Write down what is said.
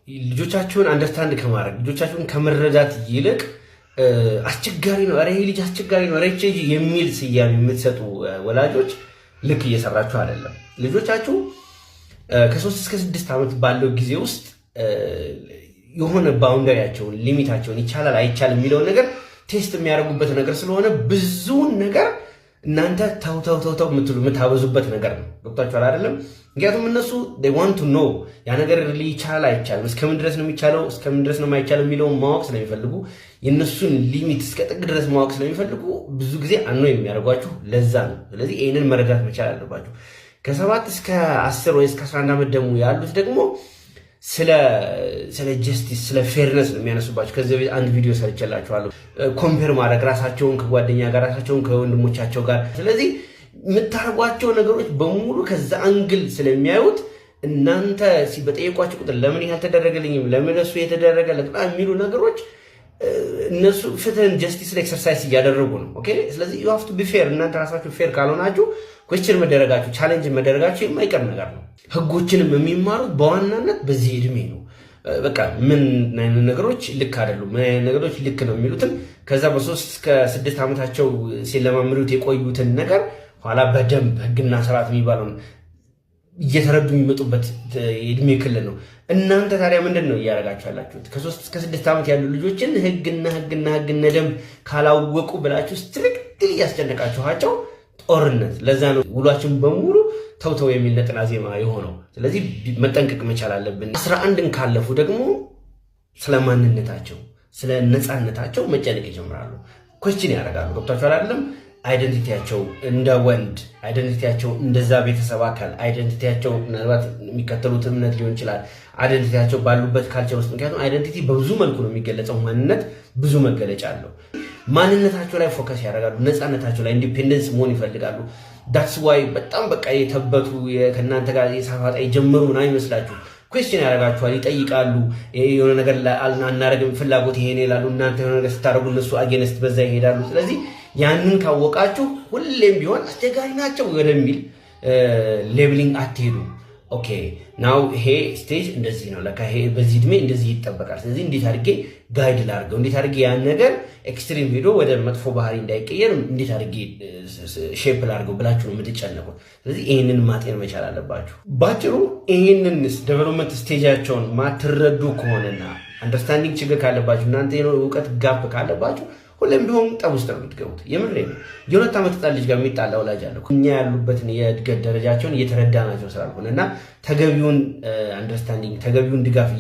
ልጆቻችሁን understand ከማድረግ፣ ልጆቻችሁን ከመረዳት ይልቅ አስቸጋሪ ነው፣ ኧረ ይሄ ልጅ አስቸጋሪ ነው፣ ኧረ ይህች ልጅ የሚል ስያሜ የምትሰጡ ወላጆች ልክ እየሰራችሁ አይደለም። ልጆቻችሁ ከ3 እስከ 6 ዓመት ባለው ጊዜ ውስጥ የሆነ boundary ያቸውን፣ limit ኣቸውን፣ ይቻላል አይቻልም የሚለውን ነገር test የሚያደርጉበት ነገር ስለሆነ ብዙውን ነገር እናንተ ተው ተው ተው ተው የምትሉ የምታበዙበት ነገር ነው። ገብቷችኋል አይደለም? ምክንያቱም እነሱ want to know ያ ነገር ይቻላል አይቻልም፣ እስከምን ድረስ ነው የሚቻለው፣ እስከምን ድረስ ነው የማይቻለው የሚለውን ማወቅ ስለሚፈልጉ፣ የእነሱን limit እስከ ጥግ ድረስ ማወቅ ስለሚፈልጉ ብዙ ጊዜ annoy የሚያደርጓችሁ ለዛ ነው። ስለዚህ ይህንን መረዳት መቻል አለባችሁ። ከ7 እስከ 10 ወይ እስከ 11 ዓመት ደግሞ ያሉት ደግሞ ስለ justice፣ ስለ fairness ነው የሚያነሱባቸው። ከዚህ በፊት አንድ ቪዲዮ ሰርቼላችኋለሁ። Compare ማድረግ ራሳቸውን ከጓደኛ ጋር፣ ራሳቸውን ከወንድሞቻቸው ጋር። ስለዚህ የምታደርጓቸው ነገሮች በሙሉ ከዛ angle ስለሚያዩት እናንተ በጠየቋቸው ቁጥር ለምን ይህ አልተደረገልኝም፣ ለምን እሱ የተደረገለት የሚሉ ነገሮች እነሱ ፍትህን፣ justice exercise እያደረጉ ነው። Okay፣ ስለዚህ you have to be fair። እናንተ ራሳችሁ fair ካልሆናችሁ question መደረጋችሁ፣ challenge መደረጋችሁ የማይቀር ነገር ነው። ህጎችንም የሚማሩት በዋናነት በዚህ እድሜ ነው። በቃ ምን አይነት ነገሮች ልክ አይደሉም፣ ምን አይነት ነገሮች ልክ ነው የሚሉትን ከዛ በ3 እስከ 6 ዓመታቸው ሲለማምዱት የቆዩትን ነገር ኋላ በደንብ ህግና ስርዓት የሚባለውን እየተረዱ የሚመጡበት የእድሜ ክልል ነው። እናንተ ታዲያ ምንድን ነው እያደረጋችሁ ያላችሁት? ከ3 እስከ 6 ዓመት ያሉ ልጆችን ህግና ህግና ህግና ደንብ ካላወቁ ብላችሁ strictly እያስጨነቃችኋቸው ጦርነት። ለዛ ነው ውሏችን በሙሉ ተውተው የሚል ነጠላ ዜማ የሆነው። ስለዚህ መጠንቀቅ መቻል አለብን። 11ን ካለፉ ደግሞ ስለ ማንነታቸው፣ ስለ ነፃነታቸው መጨነቅ ይጀምራሉ። Question ያደርጋሉ። ገብቷችኋል አይደለም? Identity ያቸው እንደ ወንድ፣ identity ያቸው እንደዛ ቤተሰብ አካል፣ identity ያቸው ምናልባት የሚከተሉት እምነት ሊሆን ይችላል። Identity ያቸው ባሉበት culture ውስጥ፣ ምክንያቱም identity በብዙ መልኩ ነው የሚገለጸው። ማንነት ብዙ መገለጫ አለው። ማንነታቸው ላይ focus ያደርጋሉ። ነፃነታቸው ላይ independence መሆን ይፈልጋሉ። That's why በጣም በቃ የተበቱ፣ ከእናንተ ጋር የሳፋጣ የጀመሩ ምናምን ይመስላችሁ question ያደርጋችኋል፣ ይጠይቃሉ። የሆነ ነገር አናረግም፣ ፍላጎት ይሄን ይላሉ። እናንተ የሆነ ነገር ስታደርጉ እነሱ against በዛ ይሄዳሉ። ስለዚህ ያንን ካወቃችሁ ሁሌም ቢሆን አስቸጋሪ ናቸው ወደሚል labeling አትሄዱ። Okay, now ይሄ stage እንደዚህ ነው፣ ለካ ይሄ በዚህ እድሜ እንደዚህ ይጠበቃል። ስለዚህ እንዴት አድርጌ guide ላድርገው፣ እንዴት አድርጌ ያን ነገር extreme ሄዶ ወደ መጥፎ ባህሪ እንዳይቀየር እንዴት አድርጌ shape ላድርገው ብላችሁ ነው የምትጨነቁት። ስለዚህ ይህንን ማጤን መቻል አለባችሁ። ባጭሩ ይህንን development stage ኣቸውን ማትረዱ ከሆነና understanding ችግር ካለባችሁ፣ እናንተ እውቀት gap ካለባችሁ ሁሌም ቢሆን ጠብ ውስጥ ነው የምትገቡት። የምሬ ነው። የ2 ዓመት ህፃን ልጅ ጋር የሚጣላ ወላጅ አለ። እኛ ያሉበትን የእድገት ደረጃቸውን እየተረዳናቸው ስላልሆነ እና ተገቢውን understanding፣ ተገቢውን ድጋፍ